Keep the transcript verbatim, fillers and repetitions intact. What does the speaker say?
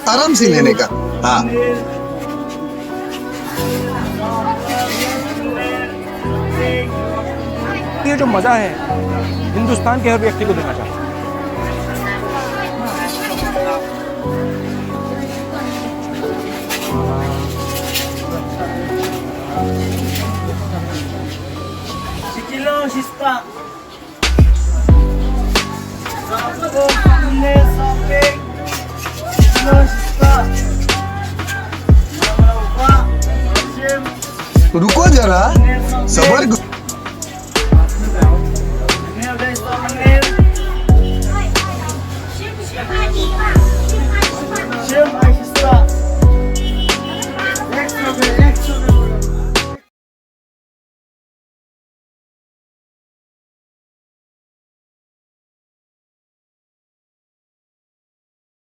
आराम से लेने का। हाँ। ये जो मजा है, हिंदुस्तान के हर व्यक्ति को देना चाहिए। रुको जरा, सबर करो।